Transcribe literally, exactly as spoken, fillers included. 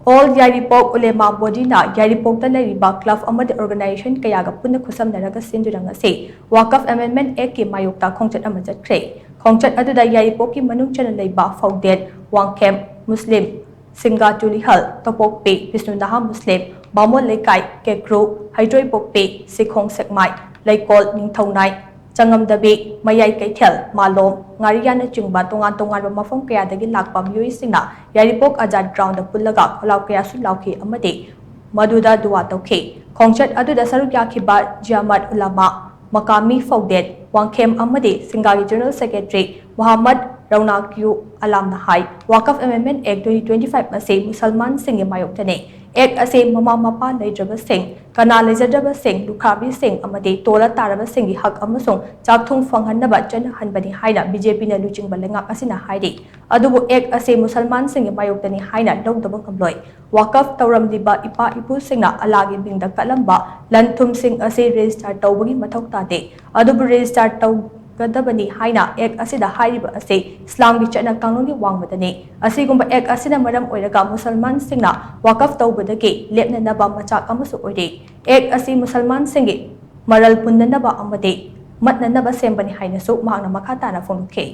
All Yairipok Ulema Bodyꯅ ꯌꯥꯏꯔꯤꯄꯣꯛꯇ ꯂꯩꯔꯤꯕ club ꯑꯃꯗꯤ organization ꯀꯌꯥꯒ ꯄꯨꯟꯅ ꯈꯨꯠꯁꯝꯅꯔꯒ ꯁꯤꯟꯗꯨꯅ ꯉꯁꯤ Waqf Amendment Actꯀꯤ ꯃꯥꯌꯣꯛꯇ ꯈꯣꯡꯆꯠ ꯑꯃ ꯆꯠꯈ꯭ꯔꯦ꯫ ꯈꯣꯡꯆꯠ ꯑꯗꯨꯗ ꯌꯥꯏꯔꯤꯄꯣꯛꯀꯤ ꯃꯅꯨꯡ ꯆꯟꯅ ꯂꯩꯕ ꯐꯧꯗꯦꯠ, ꯋꯥꯡꯈꯦꯝ, ꯃꯨꯁꯂꯤꯝ, ꯁꯤꯡꯒꯥ ꯇꯨꯂꯤꯍꯜ, ꯇꯣꯄꯣꯛꯄꯤ, ꯕꯤꯁꯅꯨꯅꯥꯍꯥ ꯃꯨꯁꯂꯤꯝ, ꯕꯥꯃꯣꯟ ꯂꯩꯀꯥꯏ, ꯀꯦꯀ꯭ꯔꯨ, ꯍꯩꯗ꯭ꯔꯣꯏꯄꯣꯛꯄꯤ, ꯁꯤꯈꯣꯡ ꯁꯦꯛꯃꯥꯏ, ꯂꯩꯀꯣꯜ, ꯅꯤꯡꯊꯧꯅꯥꯏ, ꯆꯉꯝꯗꯕꯤ, ꯃꯌꯥꯏ ꯀꯩꯊꯦꯜ, ꯃꯥꯂꯣꯝ, ꯉꯥꯔꯤꯌꯥꯅꯆꯤꯡꯕ ꯇꯣꯉꯥꯟ ꯇꯣꯉꯥꯟꯕ ꯃꯐꯝ ꯀꯌꯥꯗꯒꯤ ꯂꯥꯛꯄ ꯃꯤꯑꯣꯏꯁꯤꯡꯅ ꯌꯥꯏꯔꯤꯄꯣꯛ ꯑꯖꯥꯗ groundꯗ ꯄꯨꯜꯂꯒ ꯈꯣꯜꯂꯥꯎ ꯀꯌꯥꯁꯨ ꯂꯥꯎꯈꯤ ꯑꯃꯗꯤ ꯃꯗꯨꯗ ꯗꯨꯋꯥ ꯇꯧꯈꯤ꯫ ꯈꯣꯡꯆꯠ ꯑꯗꯨꯗ ꯁꯔꯨꯛ ꯌꯥꯈꯤꯕ ꯖꯤꯌꯥꯃꯠ ꯎꯂꯥꯃꯥ, ꯃꯀꯥꯃꯤ ꯐꯧꯗꯦꯠ, ꯋꯥꯡꯈꯦꯝ ꯑꯃꯗꯤ ꯁꯤꯡꯒꯥꯒꯤ General Secretary ꯃꯨꯍꯝꯃꯗ ꯔꯧꯅꯥꯀꯤꯌꯨ ꯑꯂꯥꯝꯅ ꯍꯥꯏ, Waqf Amendment Act twenty twenty-five ꯑꯁꯤ ꯃꯨꯁꯜꯃꯥꯟꯁꯤꯡꯒꯤ ꯃꯥꯌꯣꯛꯇꯅꯤ꯫ Act ꯑꯁꯤ ꯃꯃꯥ ꯃꯄꯥ ꯂꯩꯇ꯭ꯔꯕꯁꯤꯡ, ꯀꯅꯥ ꯂꯩꯖꯗ꯭ꯔꯕꯁꯤꯡ, ꯂꯨꯈ꯭ꯔꯥꯕꯤꯁꯤꯡ ꯑꯃꯗꯤ ꯇꯣꯜꯂ ꯇꯥꯔꯕꯁꯤꯡꯒꯤ ꯍꯛ ꯑꯃꯁꯨꯡ ꯆꯥꯛꯊꯨꯡ ꯐꯪꯍꯟꯅꯕ ꯆꯠꯅꯍꯟꯕꯅꯤ ꯍꯥꯏꯅ BJPꯅ ꯂꯨꯆꯤꯡꯕ ꯂꯩꯉꯥꯛ ꯑꯁꯤꯅ ꯍꯥꯏꯔꯤ꯫ ꯑꯗꯨꯕꯨ Act ꯑꯁꯤ ꯃꯨꯁꯜꯃꯥꯟꯁꯤꯡꯒꯤ ꯃꯥꯌꯣꯛꯇꯅꯤ ꯍꯥꯏꯅ ꯂꯧꯗꯕ ꯉꯝꯂꯣꯏ꯫ Waqf ꯇꯧꯔꯝꯂꯤꯕ ꯏꯄꯥ ꯏꯄꯨꯁꯤꯡꯅ ꯑꯜꯂꯥꯒꯤ ꯃꯤꯡꯗ ꯀꯠꯂꯝꯕ ꯂꯟ ꯊꯨꯝꯁꯤꯡ ꯑꯁꯤ register ꯇꯧꯕꯒꯤ ꯃꯊꯧ ꯇꯥꯗꯦ꯫ ꯑꯗꯨꯕꯨ register ꯇꯧꯒꯗꯕꯅꯤ ꯍꯥꯏꯅ Act ꯑꯁꯤꯗ ꯍꯥꯏꯔꯤꯕ ꯑꯁꯤ ꯏꯁꯂꯥꯝꯒꯤ ꯆꯠꯅ ꯀꯥꯡꯂꯣꯟꯒꯤ ꯋꯥꯡꯃꯗꯅꯤ꯫ ꯑꯁꯤꯒꯨꯝꯕ Act ꯑꯁꯤꯅ ꯃꯔꯝ ꯑꯣꯏꯔꯒ ꯃꯨꯁꯜꯃꯥꯟꯁꯤꯡꯅ Waqf ꯇꯧꯕꯗꯒꯤ ꯂꯦꯞꯅꯅꯕ ꯃꯆꯥꯛ ꯑꯃꯁꯨ ꯑꯣꯏꯔꯤ꯫ Act ꯑꯁꯤ ꯃꯨꯁꯜꯃꯥꯟꯁꯤꯡꯒꯤ ꯃꯔꯜ ꯄꯨꯟꯅꯅꯕ ꯑꯃꯗꯤ ꯃꯠꯅꯅꯕ ꯁꯦꯝꯕꯅꯤ ꯍꯥꯏꯅꯁꯨ ꯃꯍꯥꯛꯅ ꯃꯈꯥ ꯇꯥꯅ ꯐꯣꯡꯗꯣꯛꯈꯤ꯫